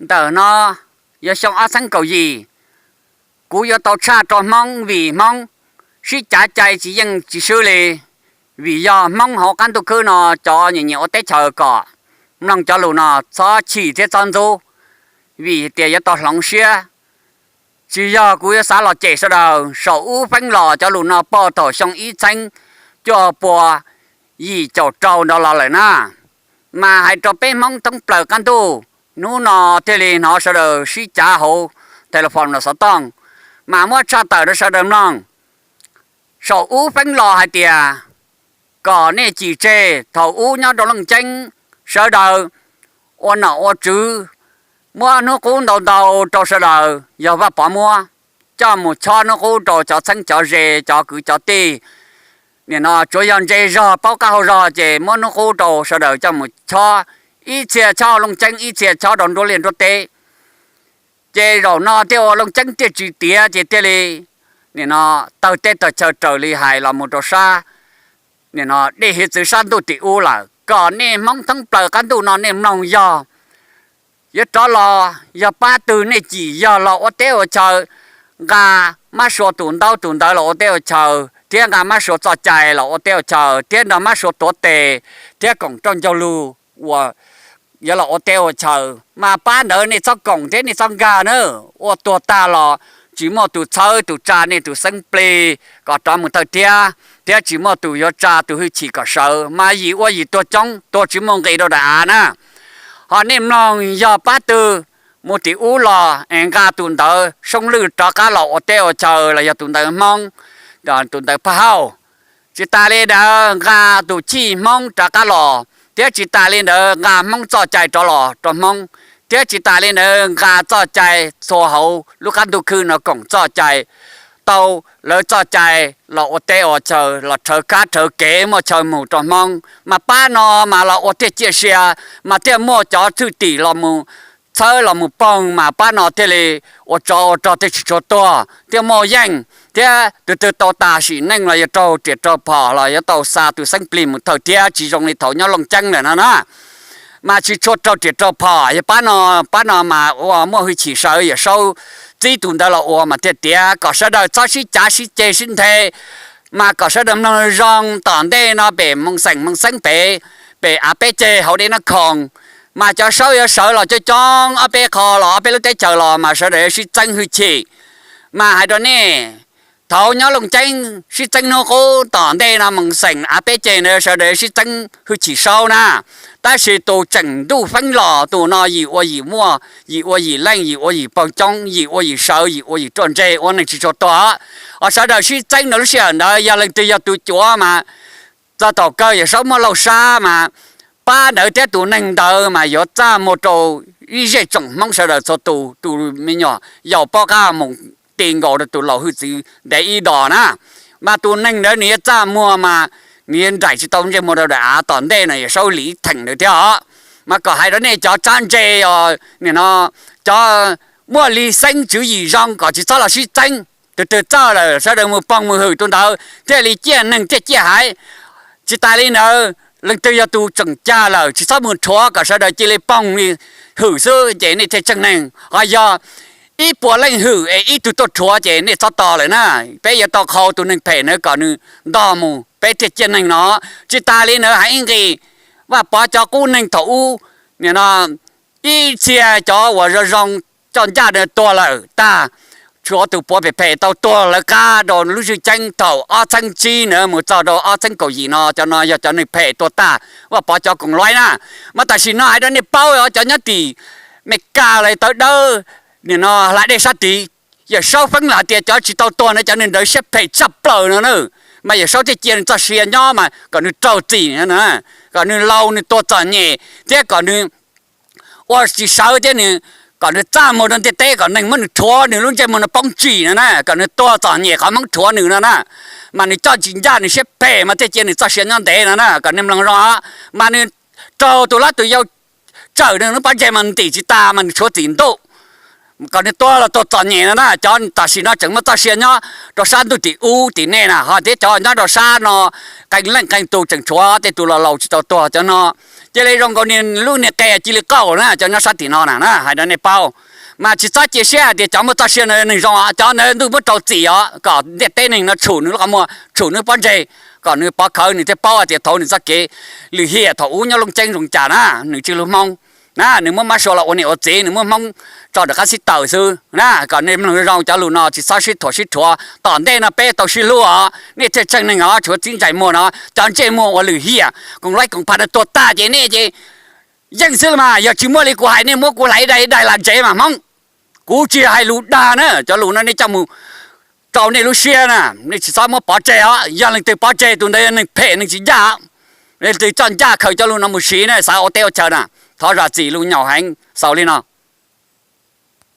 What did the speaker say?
Ntawm no yog xyoo ob txheeb kaum yim, kuv yuav tau tshaj rau Hmoob vim Hmoob sib cav cai tsis yeej tsis swb li. Vim yog Hmoob hauv qab ntuj khwb no cov nyiam nyiam ua teb chaws kom mloog cov lus no txhob chim thiab txhob ntxub, vim tias yuav tau hloov siab. Tsis yog kuv yuav xav los cem sawv daws, saum ub feeb los cov lus no puag thaum xyoo ib txheeb cuaj pua yim caum rau no los lawm na. Mas hais rau peb Hmoob thoob plaws qab ntuj, hnub no thiaj li hnov sawv daws sib cav hauv telephone los xov tooj, mas muab tshaj tawm rau sawv daws mloog. Saum ub feeb los hais tias kom nej cim tseg, thaum ub nyob rau Looj Ceeb sawv daws ua nom ua tswv, muab hnub qub ntau ntau rau sawv daws, yog Vaj Pov muab, coj mus chob hnub qub rau cov txheeb cov ze, cov kwv cov tij. Nim no tsuav yog ntse zog paub qab hau zog ces muab hnub qub rau sawv daws coj mus chob, ib txhia chob Looj Ceeb, ib txhia chob rau nruab liaj nruab teb. Ces zaum no thiaj ua Looj Ceeb thiaj tsis tiav ces thiaj li nim no tawg teb tawg chaw raws li hais los mus rau sab nim no dej hiav txwv sab ntuj tim ub lawm. Kom nej Hmoob thoob plaws qab ntuj no nej mloog, yog yuav rov los yog pab twg nej cim, yog los ua teb ua chaw, nqa mab sua tus ntaub tus ntawv los ua teb ua chaw, thiab nqa mab sua txoj cai los ua teb ua chaw, thiab nrog mab sua tuav tes, thiab koom roj ncaug lug uas yuav los ua teb ua chaw, mas pab ntawd nej txhob koom thiab nej txhob nkag na. Ua tuag tag los tsis muaj tus txhawb tus tsa nej tus xeeb plig kom rov mus thawj thiab, thiab tsis muaj tus yuav tsa tus hwj chim kom sawv, mas yim ua yim tuag coob, tuag tsis muaj nqis rau daim av na. Ho nej mloog, yog pab twg mus tim ub los es nqa tus ntawv soob lwj rov qab los ua teb ua chaw los yog tus ntawv Hmoob, tus ntawv phaj hauj, tsis tas li ntawd nqa tus chij Hmoob rov qab los, thiab tsis tas li ntawd nqa Hmoob txoj cai rov los rau Hmoob, thiab tsis tas li ntawd nqa txoj cai txhua hauv lub qab ntuj khwb no koom txoj cai, tau lawv txoj cai los ua teb ua chaw, los rhawv kab rhawv kev muaj chaw mus rau Hmoob, mas pab no mas los ua thiaj ciaj sia, mas thiaj muaj cov thwj tim los mus txhawb los mus poog, mas pab no thiaj li ua tsov ua rog thiaj tsis tshua tuag thiaj muaj yeej, thiab tus twg tau tas sim neej los yuav raug riam raug phom los yuav tau xa tus xeeb plig mus thawj thiab, tsis zoo li thaum nyob Looj Ceeb lawm no na. Mas tsis tshua raug riam raug phom, yog pab no, pab no mas ua muaj hwj chim sawv, Yawm Saub txib tus ntawd los ua mas thiaj tiav. Kom sawv daws txhob sib cav sib ceg sib nthe, mas kom sawv daws mloog zoo, tom ntej no pem Moos Xeem Moos Xeeb pem, pem av peb ceg hauv dej Nab Khoom, mas cov Saub yuav sawv los coob coob ob peb qho los ob peb lub teb chaws los mas sawv daws yuav sib txeeb hwj chim. Mas hais rau nej, thaum nyob Looj Ceeb sib txeeb hnub qub, tom ntej no Moos Xeem av peb ceg ntawd sawv daws yuav sib txeeb hwj chim Saub na. Tab sis tus tseem ntuj feeb los tus no yim ua yim muaj, yim ua yim leej, yim ua yim poog coob, yim ua yim sawv, yim ua yim ruaj ntseg, ua neeg tsis tshua tuag. Ho sawv daws sib txeeb rau lub sij hawm ntawd yog leej twg yog tus cuav mas txog thaum kawg Yawm Saub muab lauj sab mas pab ntawd thiab tus neeg ntawd mas yuav txaj muag rau ib zej tsoom Hmoob sawv daws txhua tus, tus me nyuam yaus paub qab mus ti nkaus rau tus laus hwj txwv ntev ib dos na. Mas tus neeg ntawd nws yuav txaj muag mas nws yuav nraim tsis tau ntsej muag rau daim av tom ntej no, Yawm Saub lim ib theem ntawd thiab os. Mas kom hais rau nej cov tsab ntse os, nim no cov muaj li xeeb tswv yim zoo kom tsis txhob los sib txeeb. Tus twg txawj lawm sawv daws mus poog mus hwm tus ntawd thiaj li ciaj neeg thiaj ciaj haiv. Tsis tas li ntawd leej twg yog tus tseem cag lawm tsis txhob mus rhuav, kom sawv daws cia li poog li hwm xwb ces nej thiaj tseeb neeg. Ho yog ib puas leej hwm es ib tug tuaj rhuav ces nej txhob tos lawm na. Peb yuav tau qhau tus neeg phem ntawd kom nws ntog mus peb thiaj ciaj neeg no. Tsis tas li ntawd hais ib nqis, Vaj Pov cov qub neeg thaum ub, nim no ib txhia cov uas zoo zoo coj ncaj ntawd tuag lawm tag, tshuav tus puav phem phem tau tuag lawv qab rau lub zwj ceeb thaum ob txheeb tsib ntawd mus txog rau ob txheeb kaum yim no, cov no yog cov neeg phem tuag tag, Vaj Pov cov koom luaib na. Mas tam sim no hais rau nej paub os, cov nyob tim Meskas los tawv dawb, nim no hla dej sab tid, Yawm Saub feeb los hais tias cov tsis tau tuag na cov neeg ntawd siab phem tshaj plaws no na. Mas Yawm Saub thiaj cia nws txoj sia nyob mas kom nws raug txim, kom nws laus nws tuag txom nyem thiab kom nws ua tsis sawv thiab nws, kom nws txaj muag rau ntiaj teb kom neeg muab nws rhuav nws lub ntsej muag no poob tsim no na, kom nws tuag txom nyem qhov Hmoob rhuav nws no na. Mas nws coj tsis ncaj nws siab phem mas thiaj cia nws txoj sia nyob ntev no na, kom nej mloog zoo os. Mas nws raug tus hlob tus yau tsawm nws lub pob ntseg mas ntim tsis tas mas nws tshuav txim ntuj, kom nws tuag los tuag txom nyem no na. Cov tam sim no tseem muaj txoj sia nyob rau sab ntuj tim ub tim nej na, ho thiab cov nyob rau sab no qee leej qee tus tseem tshuav tej tus laus laus tsis tau tuag, cov no Cia li zoo nkaus niag lub niag qe cia li qaug na, cov nyob sab tim no na na, hais rau nej paub. Mas tsis txhob cia siab hais tias cov muaj txoj sia no neeg zoo os, cov ntawd ntuj muab rau txim os, kom ntiaj teb neeg no tshum nws lub qhov muag, tshum nws pob ntseg, kom nws pov khawv nws thiaj paub hais tias thaum nws txoj kev lwm hiam thaum ub nyob Looj Ceeb zoo cas na, nws tsis lug Hmoob na, nws muab mab sua los ua niam ua txiv, nws muab Hmoob tso rov qab sib tawm xwb na. Kom nej mloog zoo cov lus no tsis txhob sib thuam sib rhuav, tom ntej no peb tau sib hlub os, nej thiaj tseeb neeg os, tshuav txib ntsais muag no, cov ntsej muag ua lwm hiam koom laib koom pha no tuag tag ces nej ces yeej xwb los mas. Yog tsis muaj li kuv hais, nej muab kuv hlais ib daim ib daim lam ntsev mas Hmoob. Kuv tsis hais lus dag na, cov lus no nej coj mus rau nej lub siab na, nej tsis txhob muab pov tseg os. Yog leej twg pov tseg tus ntawd yog neeg phem neeg tsis ncaj. Leej twg coj ncaj khaws cov lus no mus siv na, xav ua teb ua chaw na, thov zam txim lus nyaum heev xaus li no.